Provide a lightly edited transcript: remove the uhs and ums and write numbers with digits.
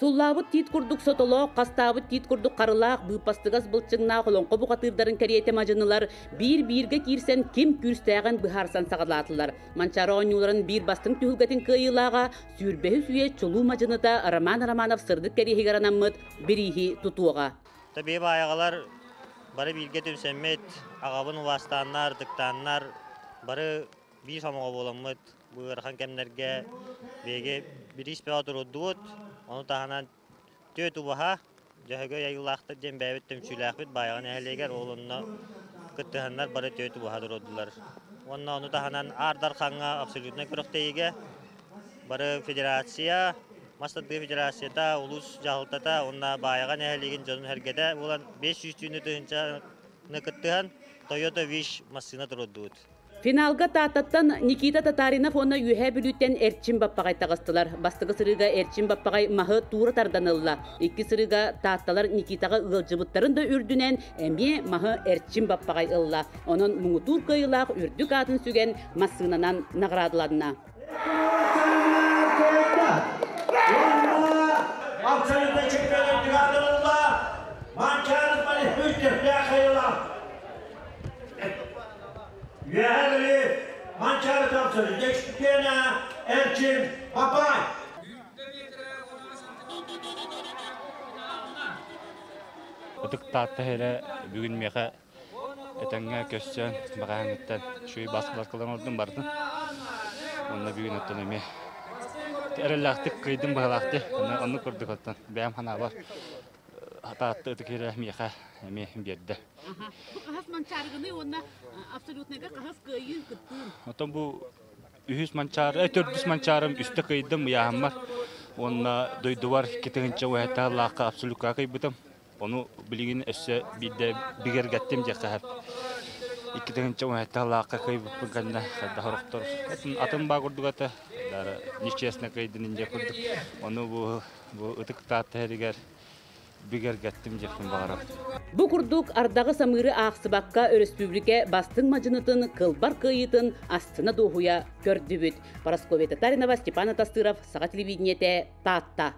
Суллаабыт тиит курдук сотолоох, хастаабыт тиит курдук харылаах, быыппастыгас былчыҥнаах олоҥхо бухатыырдарын кэриэтэ мадьынылар биир-бииргэ киирсэн ким күүстээҕин быһаарсан саҕалаатылар. Манчаары оонньууларын биир бастыҥ түһүлгэтин кыайыылааҕа сүүрбэһис үйэ чулуу мадьыныта Роман Романов сырдык кэриэһигэр анаммыт бирииһи тутуоҕа. Табии баайаҕалар бары бииргэ түмсэммит, аҕабын убаастааннар, ытыктааннар бары биир сомоҕо буоламмыт бу ыарахан кэмнэргэ биһиги бириис бөҕө туруордубут. Ону таһынан түөрт убаһа Дьөһөгөй айыылаахтар диэн бэйэбит түмсүүлээхпит Баайаҕа нэһилиэгэр ол онно кыттыһаннар бары түөрт убаһа туруордулар. Уонна ону таһынан Аар Дархаҥҥа абсолютнай күрэхтэһиигэ бары федерация, мас тардыы федерацията, улуус дьаһалтата уонна Баайаҕа нэһилиэгин дьонун-сэргэтэ буолан 500 түүнү тыһыынчаны кыттыһан Toyota Wish массыына туруордубут. Финалга Тааттаттан Никита Татаринов уонна Үөһээ Бүлүүттэн Эрчим Баппаҕай таҕыстылар. Бастакы сырыыга Эрчим Баппаҕай маһы туура тардан ылла. Икки сырыыга Таатталар Никитаҕа ыалдьыбыттарын да үрдүнэн эмиэ маһы Эрчим Баппаҕай ылла. Онон муҥутуур кыайыылаах үрдүк аатын сүгэн массыынанан наҕараадаланна. Абсолютно чемпион үрдүк аатын ылла Манчаарыс Борисович Төһлөөх Хайылаах. Үөһээ Бүлүү Манчаары абсолютно чемпиона Эрчим Папай. Ытык Таатта иһэрэ бүгүн миэхэ этэҥҥэ көссөн бэҕэһээҥҥиттэн үчүгэй бааскаларкаларын оҥордум бардым. Онно бүгүн оттон эмиэ эрэллээхтик кыайдым быһалаахтык. Оннук курдук оттон бэйэм санаабар Таатта ытык иһэрэ миэхэ эмиэ биэрдэ. Бу хаһыс манчаарыгыный уонна абсолютныйга хаһыс кыайыын кыттыын? Оттон бу үһүс манчаары, төрдүс манчаарым үстэ кыайдым ыйааһыммар. Уонна дойдубар 2 уһэттэ сыллаахха абсолютка кыайбытым. Ону билигин өссө биирдэ бигэргэттим диэххэ сөп. 2017 сыллаахха кыайбыппын кэннэ хайдах орохтор атын баа курдук этэ. Нечестно кыайдын инде курдук. Ону бу бу ытык Таатта иһэригэр бигэргэттим диэхпин баҕарабын. Бу курдук ардаҕы-самыыры аахсыбакка өрөспүүбүлүкэ бастыҥ мадьынытын кылбар кыайыытын астына дуоһуйа көрдүбүт. Парасковья Татаринова, Степан Атастыров, Саха телевидениетэ, Таатта.